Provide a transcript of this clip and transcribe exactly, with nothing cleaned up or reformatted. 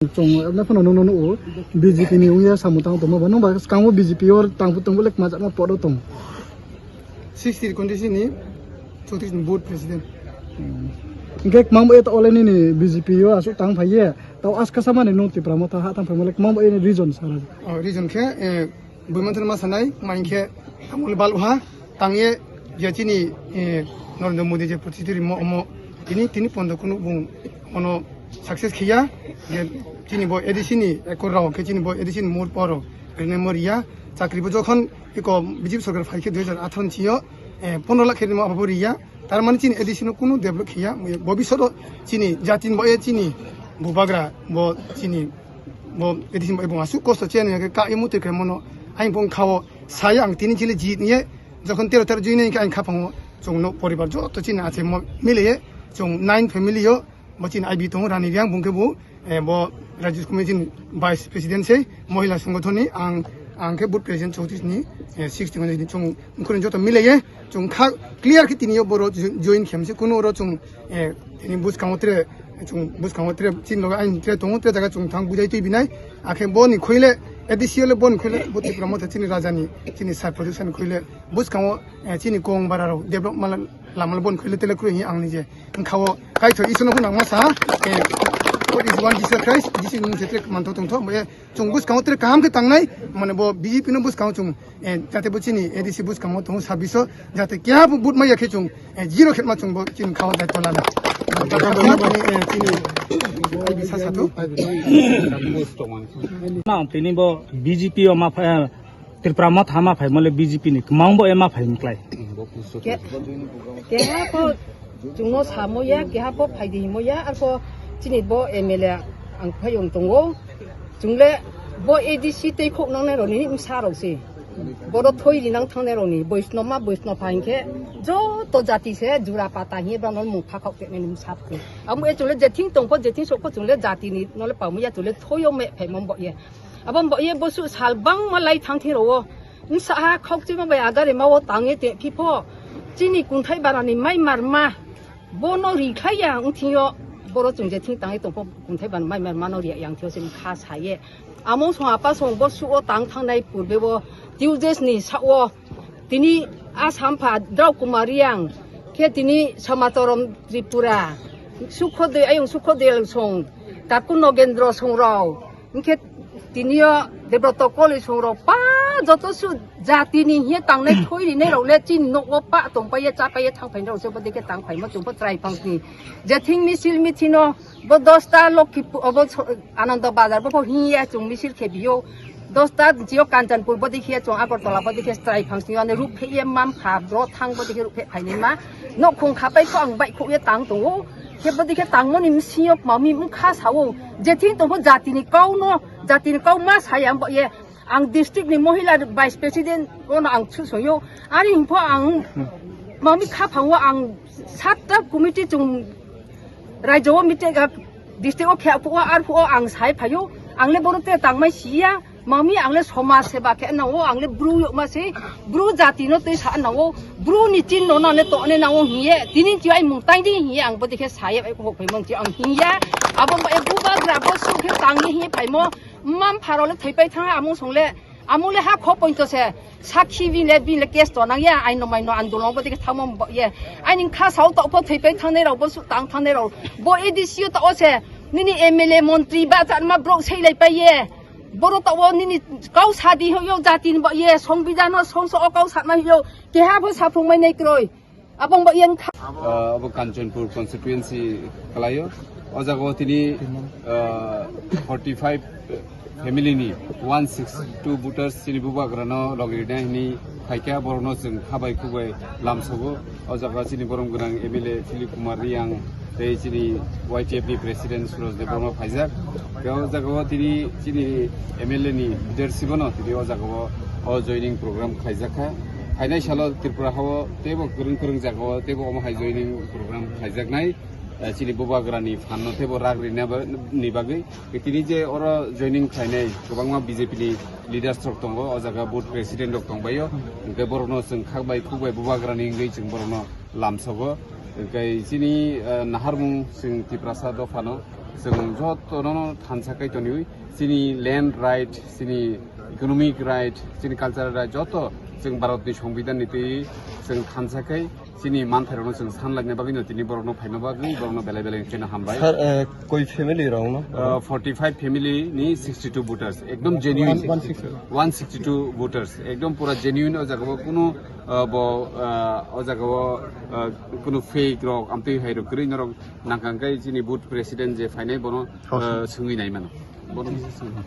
Chwng, eh, phano nwng, nwng, nwng, B J P ni wngya samung tang tongma ba, nwng ba swkango B J P o tang, tang, tang, bole kwma jakma podo tong. Sixty constituency ni chowtrish ni booth president. Hmm. Hingke kwmang bo eto ole nini B J P o asuk tang phai ye, tao aska samani nwng Tipra Motha ha tang phai mole kwmang bo eni region sara. Oh, region khe, eh, Buimanthani ma sanai, ma hinkhe tamoni balha tangye je chini, eh, Narendra Modi je protiduri mo omo tini, tini pondo kunu bung ono success khiya je chini bo A D C ni ekor rao khe chini bo A D C ni mur poro rene mo riya chakri bo jokhon iko B J P sorkar phai khe dui hajar atharo ni sio, eh, pondro lakh khe mo abo riya. Tar mani chini A D C no kunu develop khiya, bobishoto chini jati ni bo, eh, chini bubagra bo chini bo A D C ni bo asuk kosto cheni khe ka imu te khe mono aing bong khao saya ang tini chili jit niye jokhon tero tero jui nai khe aing khapango chwng no poribar joto chini ache mo mile ye chwng nine family yo bo chini I B tongo Rani Riang bung khe bo eh, bo Rajya Committee ni Vice President se, Mohila Sangathon ni, ang, ang khe Booth President chowtrish ni, eh, sixty ni chwng mkhurni joto milaiye, chwng kha clear khe tini yo boro jo-, join khem se, kuno oro chwng, eh, tini bwskango tre, chwng bwskango tre, chini loge aini tre tongo, tre jaga chwng thang bujai twi binai, akhe boni khoile, A D C le boni khoile, bo Tipra Motha chini raja ni, chini side production khoile, bwskango, eh, chini kong bara rok develop mala, lama le boni khoile tele kwrwi ang nije. Wngkha o kaitho Isorno phano nangma sa, eh, what is one Jesus Christ, Jesus ni mung se tere manthok tongthok, eh, chwng bwskango tere kaham khe tangnai, mane bo B J P no bwskango chwng, eh, jate bo chini A D C bwskango tongo sabbish o, jate keha bo vote maya khe chwng, eh, zero khetma chwng bo chini khao daityo lana. Eh, chini, eh, chini, eh, sa sa tu. Nang tini bo B J P o ma pha, eh, Tipra Motha ma phai mole B J P ni kwmang bo ema phai mklai. Ke-, keha pho chwngno samo ya, keha pho phaidi himo ya, arpho chini bo M L A ang phai wng tongo. Chwngle bo A D C tei khok nangnai rok nini bwsa rok se. Bodo thoi rinang thangnai rok ni Boisno ma Boisno pha hinkhe joto jati se jura pata hiye ba no mung pha khok te nini bwsa rok se. Amo e chwngle jething tongpho jething sokpho chwngle jati ni nole pamu ya chwngle thoi o me phai mo bo ye. Abo bo ye bosu sal bangma lai thang thiro. Wngsa ha khokchima bai agari ma o tang ye te phipho. Chini kunthai bara ni mai mar ma. Bono ri khlai ya wng thing yo. Boro chwng je thing tang ye tong pho kunthai bara ni mai mar ma no ri yang thing yo se kha sa ye. Among song apa song bosu o tang thang nai purbe bo Tuesdays ni sa o. Tini Assam pha Drau Kumar Riang, khe tini Samacharam Tripura, Sukhodoi, ayung Sukhodoi song, Taku Nogendro song rao, hingkhe tini o Debroto Koli song rao, pa joto su jati ni hiye tangnai thoi rinai rao le chini nok o pa tong pa ye cha pa ye thang phai rao se bo dikhe tang phai ma chwng pho chwrai phang ni. Je thing misil mithi no bo dosta Lokkipur, obo so-, Anando Bazar bo pho hiya chwng misil khe biyo. Dosta jio Kanchanpur bodi khe chwng Agartala bodi khe chwrai phang sini ani ruk phe ye mam kha bro thang bodi khe ruk phe phaini ma. Nok khung kha pai kho ang bai kho ye tang tongo. Khe bodi khe tang moni msing yok mami mkha sao. Je thing tong pho jati ni kau no, jati ni kau ma saya bo ye. Ang district ni mohila vice president ono ang chu soyo. Ani hing pho ang mami kha phang o ang satta committee chwng Raijo o meeting, ah, district o khe, o, ar, o, ang sai phaio, ang le bono te tangmai siya, mami ang le somaj seba khe nango, ang le bru yokma se, bru jati no tei sa nango, bru ni chin no na le to ne nango hiye, tini chi ai mung tai di hiye, ang bodi khe saya, ai ko phai mung chi ang hiya, abo ma e bubagra bo su khe tang ni hiye phaimo, mam pharo le thai pai thang, amung song le, Amung le ha kho pointo se sakhi bini le, bini le case to nang ya, aino maino andolon bo dikhe thangma bo ye. Aini kha sao to pho thoi pai thangnai rao, bo su tang thangnai rao. Bo A D C o to o se, nini M L A montri ba chan ma brok sei lai pai ye. Boro to o nini kau sadi ho yo jati ni bo ye, songbidan no songso o kau satma yo. Keha bo saphung mai nai kroi. Abong bo yang kha. Ah, abo Kanchanpur constituency kalaio. O jaga o tini, ah, forty five family ni one six two voters chini bubagra no logi rina hini phaikha borok no chwng khabai khubai lamsogo. O jaga chini borom gwnang M L A Philip Kumar Riang tei chini Y T F ni president Suraj Debbarma phaijak. Tei o jaga o tini chini M L A ni leadership no tini o jaga o, o joining program khlaijak kha. Phainai salo Tripura hao teibo kwrwng kwrwng jaga o teibo omo hai joining program khlaijaknai, eh, chini bubagra ni phan no teibo rak rina ba-, ni bagwi. Tini je oro joining khlainai kwbangma B J P ni leaders rok tongo, o jaga booth president rok tongbaio. Hwnkhe borok no chwng khakbai khukbai bubagra ni wngwi chwng borok no lamsogo. Hwnkhe chini, eh, naharmung chwng Tiprasa dopha no Chwng jotono thansa khai toniwi, chini land right, chini economic right, chini cultural right, joto chwng Bharatni Songbidanni twi chwng thansa khai chini manthairokno chwng sanlaina bagwino tini borokno phaima bagwi borokno belai belai cheno hambai. Sir, eh, koi family rokno? Uh, forty-five family ni sixty-two voters, ekdom genuine. One sixty-two. One sixty-two voters, ekdom pura genuine. O jagao kunu, uh, bo, uh, o jagao, uh, kunu fake rok, amtwi hai rok kwrwi norok nangkang kai chini booth president je phainai bono, uh, swngwi nai mano. Bono swngwi.